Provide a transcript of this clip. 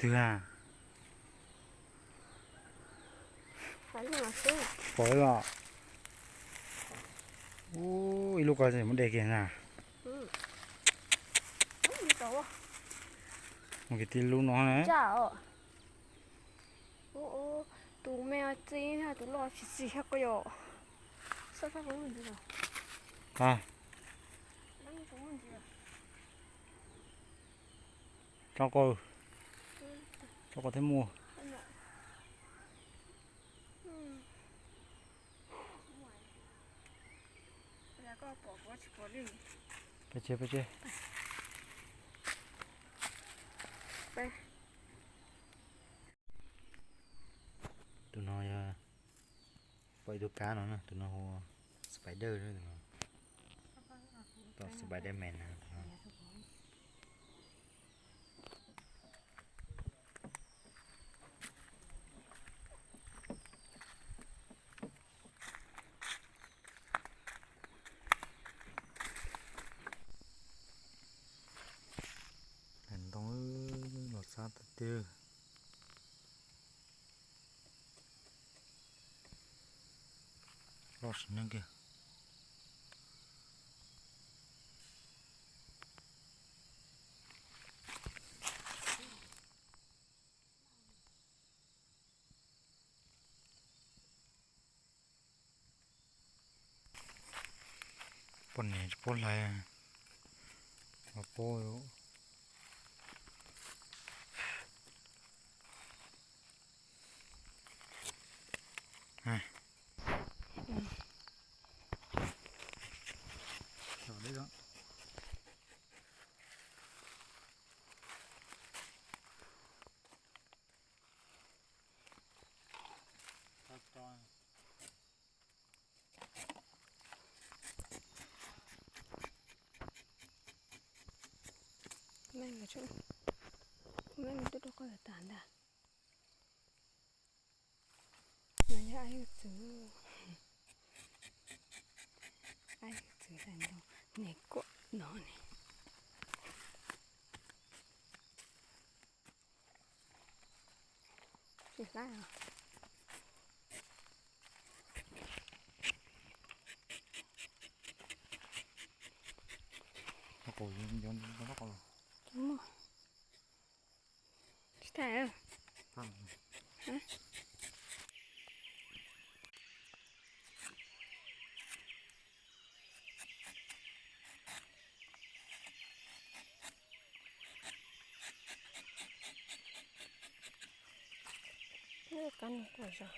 Twg a? Pom los? Ub, ib lub ko muab de kiag na. Mus kiag tib lub no na. Tus me txiv, tus loj tsis txi ko yom. Tso ko, tso ko thiab mus. Peb tsev, peb tsev. Tus no yog pom ib tug kab no na, tus no hu spider, tom Spider-Man na. Ntoo los xab tiag tiag. Loj sim neej kiag. Poj niam tsis paub hlais, los paub. Meej, meej tuaj rau koj tas ntag. No yog ab yug txwv, ab yug txwv hlais ntoo, niam kuam no ne. Tsis hlais os. Tsis hlais. Lub kab no kuj zoo.